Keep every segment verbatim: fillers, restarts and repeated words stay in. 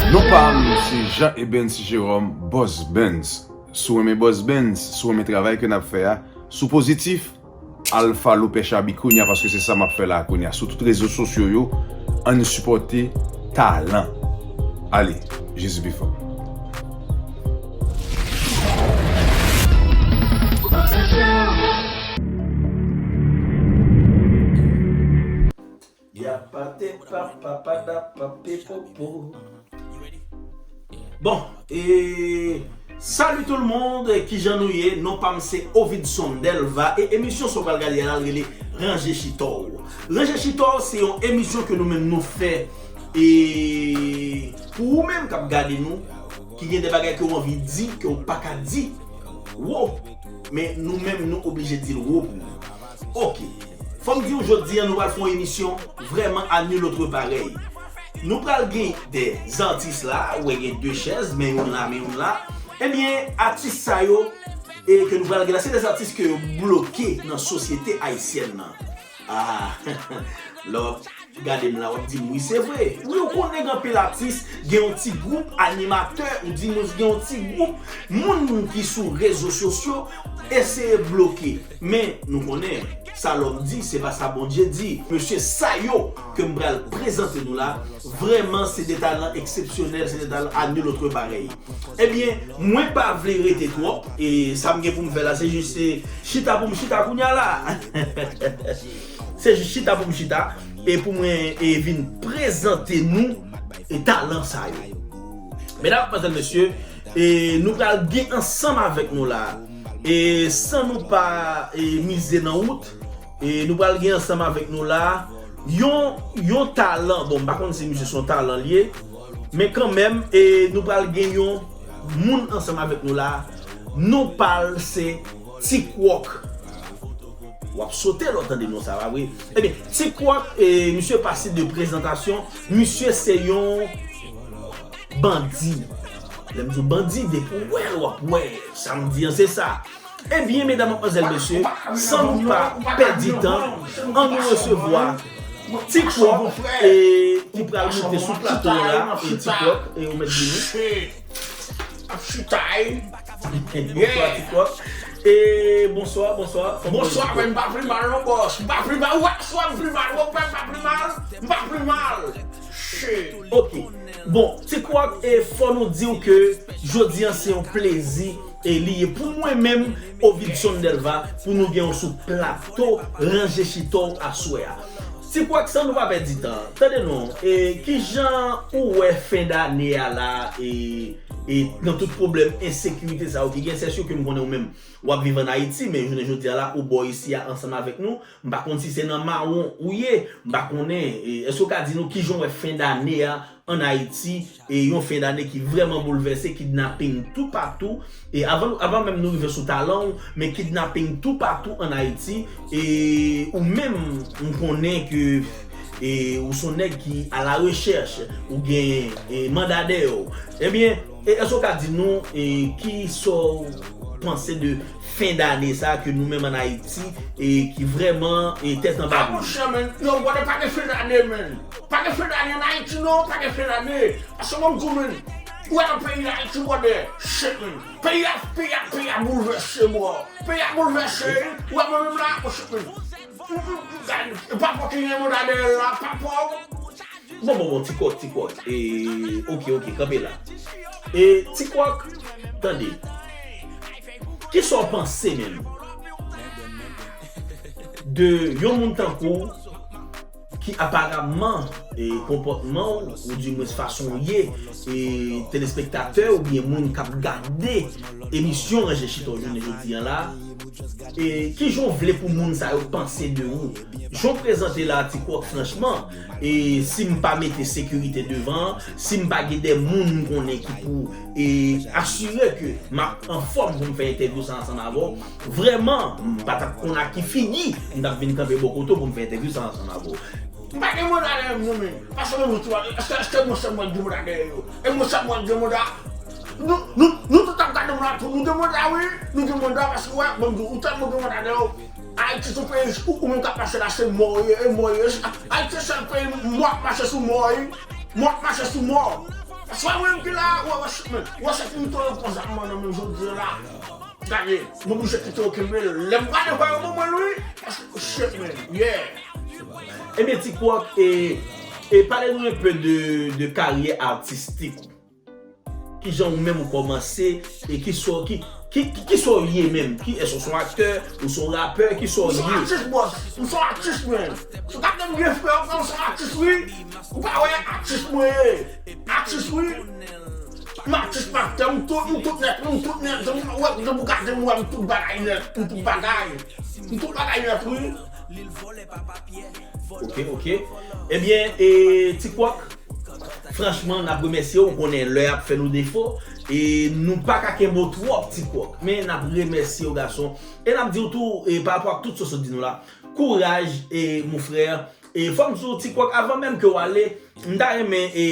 Non pa m se Jean Ebens Jerome, Boss Benz. Si w renmen Boss Benz, si w renmen travay ke n ap fè a, si w pozitif, al follow Pè Chabi kounya, paske se sa m ap fè la kounya. Sou tout rezo sosyo yo, ann sipòte talan. Ale, Jezi pi fò. Yapate papa pada pape popo. Bon, e, salut tout le monde, kijan nou ye? Non pa m se Ovidson Delva, e emisyon sa w pral gade a la, l rele Ranje Chita w. Ranje Chita w se yon emisyon ke nou menm nou fè, e, pou ou menm k ap gade nou, ki gen de bagay ke w anvi di, ke w pa ka di wo, men nou menm nou oblije di l wo pou ou. Ok. Fò m di w jodi a, nou pral fè yon emisyon vrèman à nul autre pareil. Nou pral gen de zatis la, ou wè gen de chèz, men youn la, men youn la. Ebyen, atis sa yo, e ke nou pral gen la, se de zatis ke yo bloke nan sosyete ayisyèn nan. Ah, lè w ap gade m la, w ap di m, wi, se vre. Wi, ou konnen gen anpil atis, gen yon ti gwoup animatè, ou di nou gen yon ti gwoup moun ki sou rezo sosyo, eseye bloke. Men, nou konnen, sa lòm di, se pa sa Bondye di. Mesye sa yo ke m pral prezante nou la, vrèman, se de talan eksepsyonèl, se de talan à nul autre pareil. Ebyen, mwen pa vle rete twòp, e sa m gen pou m fè la, se jis, se chita pou m chita kounya la. Se jis chita pou m chita, e pou mwen, e vin prezante nou, e talan sa yo. Medam, madmwazèl, mesye, e nou pral gen ansanm avèk nou la. E san nou pa, e, mize nan wout, e nou pral gen ansanm avèk nou la yon, yon talan. Bon, m pa konn si misye se yon talan li ye, men kanmenm, e nou pral gen yon moun ansanm avèk nou la. Non pa l se Ti Kwòk. W ap sote lè w tande non sa, pa vre? Ebyen, Ti Kwòk, e, misye pase de prezantasyon. Misye se yon bandi. Lè m di w bandi, depi w wè l, w ap wè. Sa m di an, se sa. Ebyen, medam, madmwazèl, mesye, san nou pa pèdi tan, ann nou resevwa Ti Kwòk, e, ki pral monte sou plato a la, e, Ti Kwòk, e, ou mèt vini. Ap chita, wi. Bonswa, Ti Kwòk. E, bonswa, bonswa. Kòman w ye, Ti Kwòk? Bonswa, men m pa pi mal non, bòs. M pa pi mal. Ou wè, swa m pi mal, ou wè m pa pi mal. M pa pi mal. Shit. Ok. Bon, Ti Kwòk, e fò nou di w ke jodi a se yon plezi, e li ye pou mwen menm, Ovidson Delva, pou nou gen w sou plato Ranje Chita w aswè a. Ti Kwòk, san nou pa pèdi tan, tande non, e kijan ou wè fen dane a la, e, e nan tout pwoblèm ensekirite sa yo ki gen, se si ke m konnen ou menm, w ap viv ann Ayiti, men jounen jodi a la, ou bò isi a ansanm avèk nou. M pa konn si se nan mawon ou ye, m pa konnen. E, èske w ka di nou kijan w wè fen dane a ann Ayiti, e yon fen dane ki vrèman boulvèse, kidnaping toupatou. E avan, avan menm nou rive sou talan w, men kidnaping toupatou ann Ayiti, e ou menm, m konnen ke, e ou se yon nèg ki à la recherche, ou gen, e manda dèyè w. Ebyen, e èske w ka di nou, e ki sa w panse de fen dane sa ke nou menm ann Ayiti, e ki vrèman, e tèt anba boul? Ah, monchè, men, yo, brother, pa gen fen dane, men. Pa gen fen dane ann Ayiti, non, pa gen fen dane. Paske mwen, m di w, men, ou wè nan peyi Ayiti, brother, shit, men. Peyi a, peyi a, peyi a boulvèse, bro. Peyi a boulvèse, ou wè mwen menm la, monchè, men. M, m, m, gade, e pa pou ki gen manda dèyè l la, pa pou. Bon, bon, bon, Ti Kwòk, Ti Kwòk. E, ok, ok, kanpe la. E, Ti Kwòk, tande. Kisa w panse menm de yon moun tankou w ki aparamman, e, konpòtman w, oudimwens fason w ye, e, telespektatè oubyen moun k ap gade emisyon Ranje Chita w jounen jodi a la, e, kijan w vle pou moun sa yo panse de ou? Jan w prezante la, Ti Kwòk, franchman, e si m pa mete sekirite devan, si m pa gen de moun m konnen ki pou, e, asire ke m ap anfòm pou m fè entèvyou sa ansanm avè w, vrèman, m pa t ap konn ak ki figi m t ap vin kanpe bò kote w pou m fè entèvyou sa ansanm avè w. M pa gen manda dèyè m, non, men. Paske mwen, mwen, èske, èske mwen sèlman gen manda dèyè yo? E mwen sèlman gen manda? Nou, nou, nou tout ap gade m la, tou, nou gen manda, wi. Nou gen manda, paske, wè, bon, ou tèlman gen manda dèyè w. Ayiti se yon peyi, ou, ou menm k ap mache la, se mò w ye, e mò w ye. Ayiti se sèl peyi, mò ap mache sou mò, wi. Mò ap mache sou mò. Swa mwen menm ki la, wè, wè, shit, man. Wè, shit, m tonbe pran zam nan men jodi a la. Gade, mwen oblije kite yo kenbe l. Lè m prale vwa yo ban mwen l, wi. Paske, shit, man. Yeah. Ebyen, Ti Kwòk, e, e pale nou enpe de, de karyè atistik ou. Kijan ou menm ou kòmanse, e ki sa w, ki, ki, ki, ki sa w ye menm? Ki, èske w se yon aktè, ou se yon rapè, ki sa w ye? M se yon atis, bòs. M se yon atis, man. Ou gade m gen frè, ou kwè m se yon atis, wi. Ou pa wè atis mwen ye. Atis, wi. M atis, m aktè, m tout, m tout nèt, m tout nèt. Jan w wè, jan w gade m, wè m tout bagay nèt, m tout bagay. M tout bagay nèt, wi. Ok, ok. Ebyen, e, Ti Kwòk, franchman, n ap remèsye w. Ou konnen lè ap fè nou defo. E nou pa ka kenbe w twòp, Ti Kwòk. Men n ap remèsye w, gason. E n ap di w tou, e, pa rapò ak tout sa w sot di nou la, kouraj, e, mon frè. E fò m di w, Ti Kwòk, avan menm ke w ale, m ta renmen, e,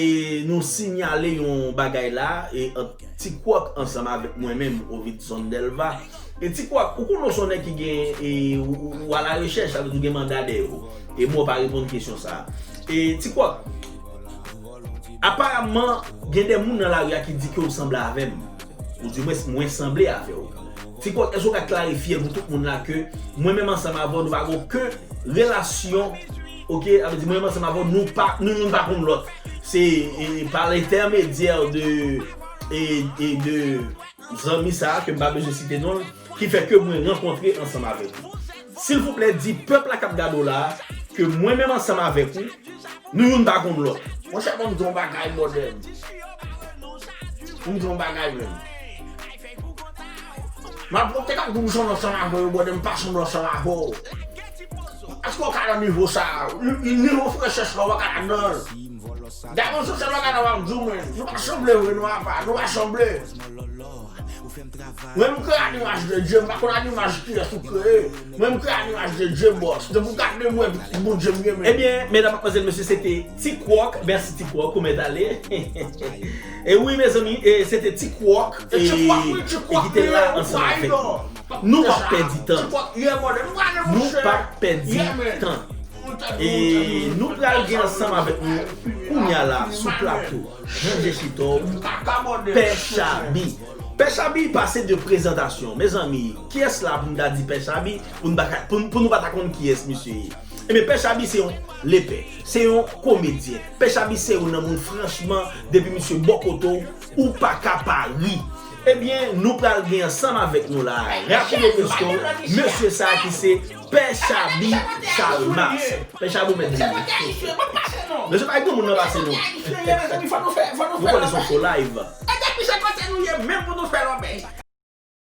nou siyale yon bagay la, e, ant Ti Kwòk ansanm avèk mwen menm, Ovidson Delva. E Ti Kwòk, ou konnen w se yon nèg ki gen, e, ou, ou, ou alarechèch, sa vle di w gen manda dèyè w. E mwen pa reponn kesyon sa a. E Ti Kwòk, aparamman, gen de moun nan lari a ki di ke w sanble avè m. Ou di mwen, mwen sanble avè w. Ti Kwòk, èske w ka klarifye pou tout moun la ke mwen menm ansanm avè w, nou pa gen okenn relasyon, ok? Sa vle di mwen menm ansanm avè w, nou pa, nou youn pa konn lòt. Se, e, pa lentèmedyè de, e, e de zanmi sa a, ke m pa bezwen site non l, ki fè ke mwen rankontre ansanm avèk ou. Silvouplè, di pèp la k ap gade w la a, ke mwen menm ansanm avèk ou, nou youn pa konn lòt. Monchè, ban m di w yon bagay, bòdè. Ban m di w yon bagay, menm. M ap te ka di w m sanble ansanm avè w, bòdè, m pa sanble ansanm avè w. Èske w ka nan nivo sa a? Ni-, nivo frechès la, w pa ka ladan l. Gade yon sòsyèl bagay la w ap di w, men. Nou pa sanble vre, nou apa, nou pa sanble. Mwen, m kreye a limaj de Dye, m pa konn a limaj kiyès ou kreye. Mwen, m kreye a limaj de Dye, bòs. Depi w gade mwen, pitit Bondye m ye, men. Ebyen, medam, madmwazèl, mesye, se te Ti Kwòk. Mèsi, Ti Kwòk, ou mèt ale. E wi, mezanmi, e se te Ti Kwòk, e, e ki te la ansanm avèk nou. Nou p ap pèdi tan. Nou p ap pèdi tan. E nou pral gen ansanm avèk nou kounye a la sou plato Jan J Chito, Pè Chabi. Pè Chabi pase de prezantasyon. Mezanmi, kiyès la pou m ta di Pè Chabi, pou n pa ka, pou, pou nou pa ta konn kiyès misye ye? Ebyen, Pè Chabi se yon lepè, se yon komedyen. Pè Chabi se youn nan moun, franchman, depi misye bò kote w, ou pa ka pa ri. Ebyen, nou pral gen ansanm avèk nou la, rapid e presto, mesye sa a ki se Pè Chabi Chalmas. Pè Chabi, ou mèt vini. Mesye, pa gen moun nan pase nou. Ou konnen se yon show live.